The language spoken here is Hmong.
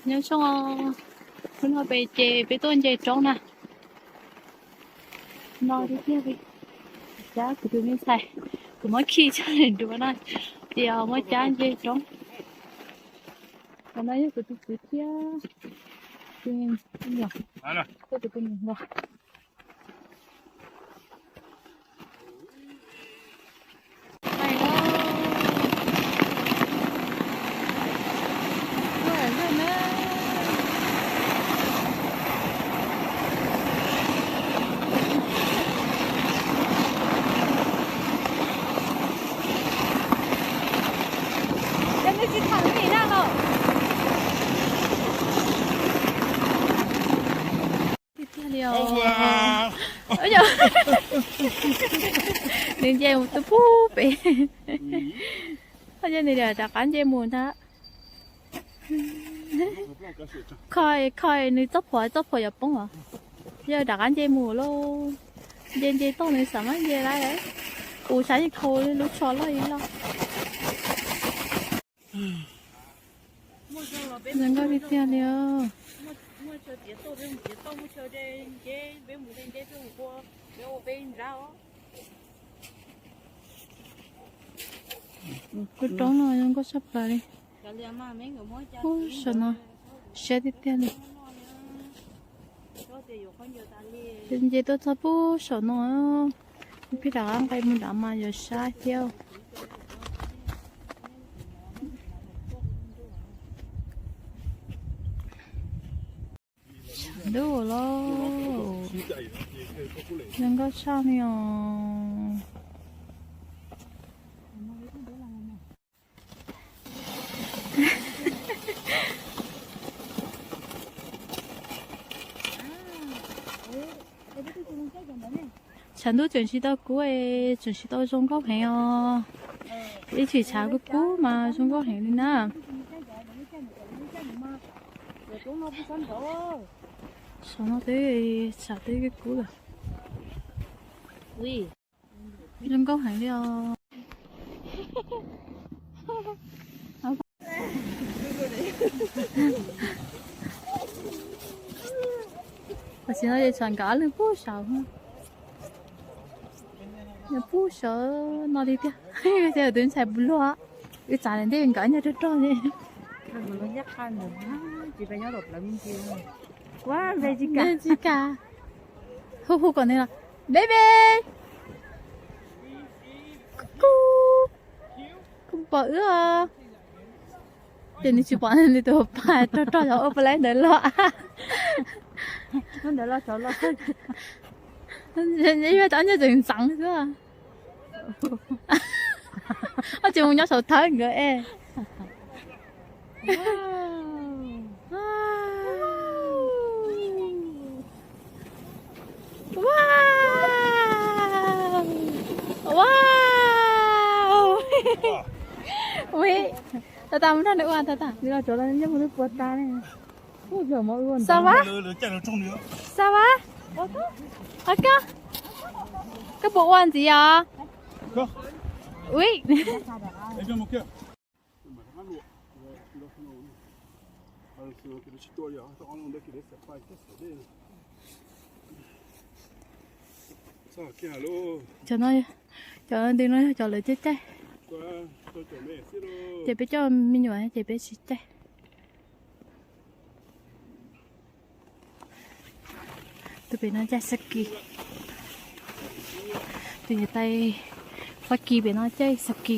Nyob zoo, hnub no peb ces peb tuaj nce roob na. No tiag tiag li, cab kuv tus me ntxhais, kuv muab khi tso nruab no, ces muab cab nce roob. Qhov no yog kuv tus kwv thiab tus me nyuam, kuv tus me nyuam. Tiag tiag li os. Nws nce mus twb pub pem. Yog nws rov qab nce mus ntag. Kho, kho nws txoj phuam, txoj phuam yuav poob os. Yog rov qab nce mus lauj. Nce nce toj nws xav mas nce lawm. Kuv saib khau lub tsho loj ib loj. Zoo nkauj tiag tiag li os. Lub roob no zoo nkauj tshaj plaws li. Ub, saum no siab tiag tiag li. Nce tuaj txog pub saum no, peb rov qab nqes mus nrad mas yuav sab thiab. Sab ntuj lauj, zoo nkauj tshaj li os. Tshav ntuj tseem tsis tau kub, tseem tsis tau zoo nkauj heev os. Ib chim tshav kub kub mas zoo nkauj heev li na. Saum no twb tshav twb kub lawm. Zoo nkauj heev li os. Tam sim no ces tsam nkawd ob leeg pub saum, pub saum no li tiag. Ces tus ntxhais puas luag, wb txav ntawm ntej nkawd nyob rog rog li. Tsis kam. Hu hu kom nws los, baby. Kuv, kuv pom wb os. Ces nws tsis pom nws tus pas rog rog xyov ua puas laib ntawd los. Ntawd los xyov los. Ib pliag cov nyob tseem ntxeev xwb. Ua tsis mus nyob saum thawb nkawd es. Ua, ua, ua. Ui, tata mus nrog nws ua tata. Nws los tod los nyob mus twb puas tas li. Xav vas, xav vas. Koj, koj puas ua ntxiv os? Ui. Cov no, cov ntws no yog cov lawv caij caij. Ces peb coj me nyuam ces peb tsis caij. Tus pem no caij saki. Tus niam tais Fab Kis pem no caij saki.